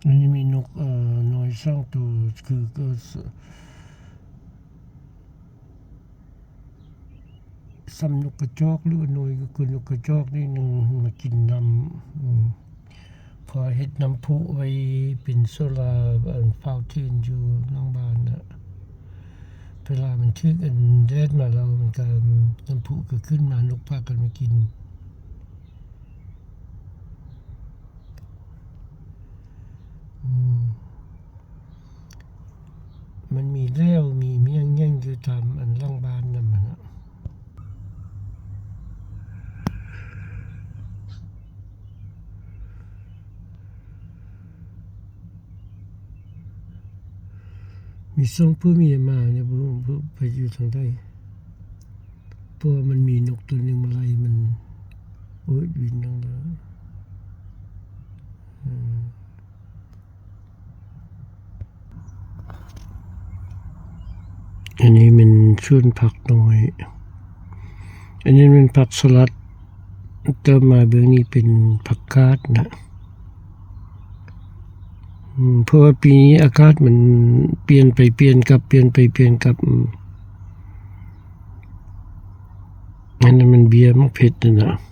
ອັນນີ້ມີນົກ ເອີ ນ້ອຍສອງໂຕ ຄື ຄື ສ່ຳນົກກະຈອກ ຫຼືວ່ານ້ອຍກວ່ານົກກະຈອກນິດໜຶ່ງ ມາກິນນ້ຳ ອືມ ເພາະເຮັດນ້ຳພຸໄວ້ເປັນໂຊລາ ອັນ ຟາວເທນຢູ່ຫຼັງບ້ານນະ ເວລາມັນຖືກອັນແດດມາແລ້ວ ມັນກະ ນ້ຳພຸກະຂຶ້ນມາ ນົກພາກັນມາກິນ ອືມ ມັນມີແຫຼວ ມີໝ້ຽງຫຍັງຢູ່ຕາມອັນຫຼັງບ້ານນຳຫັ້ນນະ. ມີສອງຜົວເມຍມານີ້ ບໍ່ ບໍ່ໄປຢູ່ທາງໃດ ເພາະວ່າມັນມີນົກໂຕໜຶ່ງມາໄລ່ມັນ ໂອ້ຍ ບິນລົງແລ້ວ ອືມ. ອັນນີ້ແມ່ນສວນຜັກນ້ອຍ ອັນນີ້ແມ່ນຜັກສະຫຼັດ ຕໍ່ມາເບື້ອງນີ້ເປັນຜັກກາດນະ ອືມ ເພາະວ່າປີນີ້ອາກາດມັນປ່ຽນໄປປ່ຽນກັບ ປ່ຽນໄປປ່ຽນກັບ ອືມ ອັນນັ້ນມັນເບ້ຍໝາກເຜັດຫັ້ນນະ.